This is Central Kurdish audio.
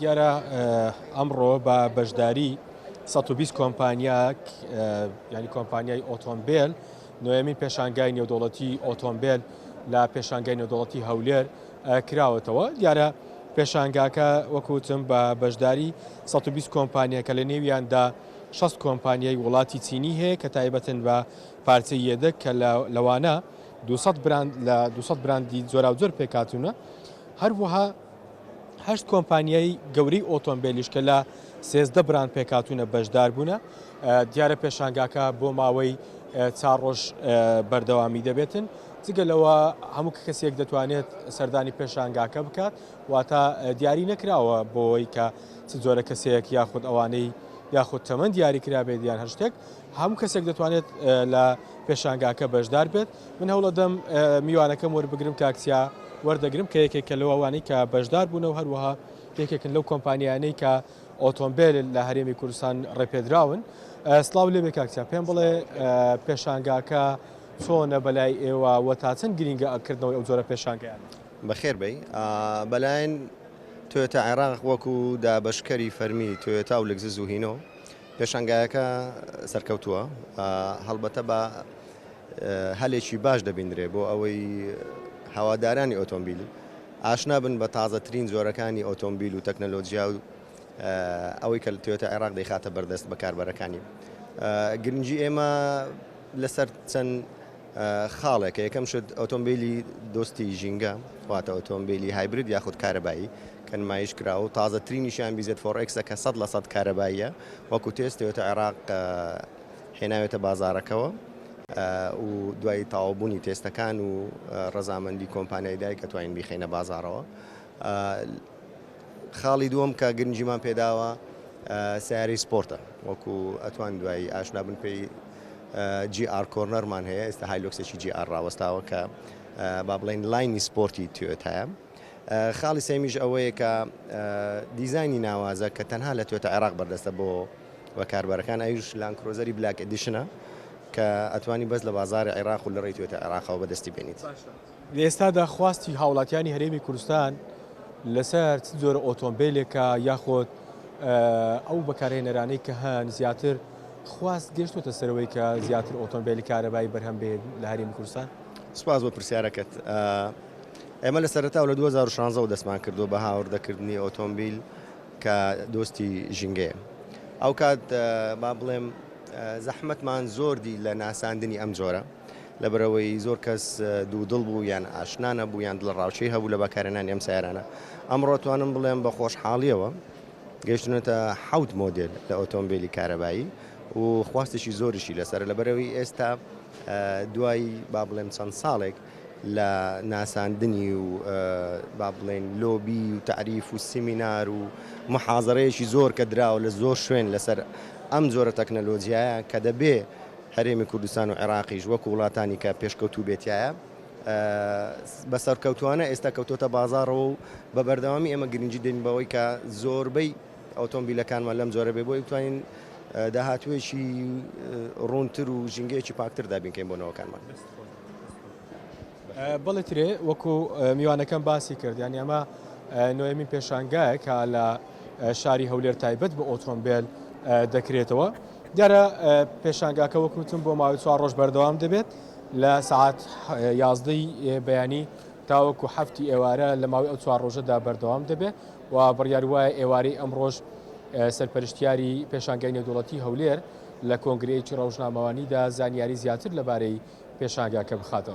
دیارە ئەمڕۆ بە بەشداری 120 کۆمپانیا یانی کۆمپانیای ئۆتۆمبێل نۆیەمین پێشانگای نێودەوڵەتی ئۆتۆمبێل لە پێشانگای نێودەوڵەتی هەولێر کراوەتەوە دیارە پێشانگاکە وەکوتم بە بەشداری 120 کۆمپانیا کە لە نێویاندا 60 کۆمپانیای وڵاتی چینی هەیە کە تایبەتن بە پارچەی یەدەگ کە لەوانە 200 براند لە 200 براندی جۆراوجۆر پێکهاتوونە هەروەها هەشت کۆمپانیای گەورەی ئۆتۆمبێلیش کە لە 13 براند پێکهاتوونە بەشدار بوونە. دیارە پێشانگاکە بۆ ماوەی چار ڕۆژ بەردەوامی دەبێتن. جگە لەوە هەموو کەسێک دەتوانێت سەردانی پێشانگاکە بکات، واتە دیاری نەکراوە بۆی کە چ جۆرە کەسێک یاخود ئەوانەی یاخود تەمەن دیاری کرابێت یان هەر شتێک، هەموو کەسێک دەتوانێت لە پێشانگاکە بەشدار بێت. من هەوڵەدەم میوانەکەم وەربگرم کاک چیا وەردەگرم کە یەکێکە لەو ئەوانەی کە بەشدار بوونە و هەروەها یەکێکن لەو کۆمپانیانەی کە ئۆتۆمبێل لە هەرێمی کوردستان ڕێپێدراون. سڵاو لێبێ کاک چیا، پێم بڵێ پێشانگاکە چۆنە بەلای ئێوە و تا چەند گرینگە کردنەوەی ئەو جۆرە پێشانگایانە؟ بەخێر بێی. بەلاین تۆیۆتا عێراق وەکو دابەشکەری فەرمی تۆیۆتا و لگزز و هینۆ پێشانگایەکە سەرکەوتووە، هەڵبەتە بە هەلێکی باش دەبیندرێ بۆ ئەوەی هەوادارانی ئۆتۆمبیل ئاشنا بن بە تازەترین جۆرەکانی ئۆتۆمبیل و تەکنەلۆجیا و ئەوەی کە تۆیۆتا عێراق دەیخاتە بەردەست بەکاربەرەکانی. گرنگی ئێمە لەسەر چەند خاڵێکە، یەکەم شت ئۆتۆمبیلی دۆستی ژینگە، واتە ئۆتۆمبیلی hybrid یاخود کارەبایی کە نمایش کراوە و تازەترینیشیان بیزێت فۆر ئێکسە کە 100% کارەباییە وەکو تێست تۆیۆتا عێراق هێناوێتە بازاڕەکەوە و دوای تەواوبوونی تێستەکان و ڕەزامەندی کۆمپانیای دایک ئەتوانین بیخەینە بازاڕەوە. خاڵی دووەم کە گرنگیمان پێداوە سیارەی سپۆرتە وەکو ئەتوان دوایی ئاشنا بن پێی GR corner مان هەیە ئێستا هایلۆکسێکی GR ڕاوەستاوە کە با بڵێن line ی سپۆرتی تۆیۆتایە خاڵی سێمیش ئەوەیە کە دیزانی ناوازە کە تەنها لە تۆیۆتا عێراق بەردەستە بۆ بەکاربەرەکان ئەویش لاندکرۆزەری Black Edition ە کە ئەتوانی بەس لە بازاڕی عێراق و لە ڕێی تۆیۆتا عێراقەوە بەدەستی بێنیت. لە ئێستادا خواستی هاوڵاتیانی هەرێمی کوردستان لەسەر چ جۆرە ئۆتۆمبیلێکە یاخود ئەو بەکارهێنەرانەی کە هەن زیاتر خواست گەشتۆتە سەرەوەی کە زیاتر ئۆتۆمبیلی کارەبایی بەرهەم بێت لە هەرێمی کوردستان؟ سپاس بۆ پرسیارەکەت. ئێمە لە سەرەتاوە لە 2016 وە دەستمان کردووە بە هاوردەکردنی ئۆتۆمبیل کە دۆستی ژینگەیە. ئەوکات با بڵێم زەحمەتمان زۆر دی لە ناساندنی ئەم جۆرە. لەبەرئەوەی زۆر کەس دوودڵ بوو یان ئاشنا نەبوو یان دڵەڕاوکێی هەبوو لە بەکارهێنانی ئەم سەیارانە. ئەمڕۆ توانم بڵێم بە خۆشحاڵییەوە گەیشتوونەتە حەوت مۆدێل لە ئۆتۆمبێلی کارەبایی و خواستێکی زۆریشی لەسەرە لەبەرئەوەی ئێستا دوای با بڵێم چەند ساڵێک لە ناساندنی و با بڵێین لۆبی و تەعریف و سیمینار و محازەرەیەکی زۆر کە دراوە لە زۆر شوێن لەسەر ئەم جۆرە تەکنەلۆجیایە کە دەبێ هەرێمی کوردستان و عێراقیش وەکو وڵاتانی کە پێشکەوتوو بێتایە بە سەرکەوتوانە ئێستا کەوتۆتە بازاڕەوە و بە بەردەوامی ئێمە گرنگی دەین بەوەی کە زۆربەی ئۆتۆمبیلەکانمان لەم جۆرە بێ بۆی بتوانین داهاتوویەکی ڕوونتر و ژینگەیەکی پاکتر دابینکەین بۆ نەوەکانمان. بەڵێ ترێ وەکو میوانەکەم باسی کرد یانی ئەمە نۆیەمین پێشانگایە کە لە شاری هەولێر تایبەت بە ئۆتۆمبێل دەکرێتەوە. دیارە پێشانگاکە وەک وتم بۆ ماوەی چوار ڕۆژ بەردەوام دەبێت لە سەعات یازدەی بەیانی تاوەکو هەفتی ئێوارە لە ماوەی ئەو چوار ڕۆژەدا بەردەوام دەبێت و بڕیار وایە ئێوارەی ئەمڕۆژ سەرپەرشتیاری پێشانگای نێودەوڵەتی هەولێر لە کۆنگرەیەکی ڕۆژنامەوانیدا زانیاری زیاتر لەبارەی پێشانگاکە بخاتە ڕوو.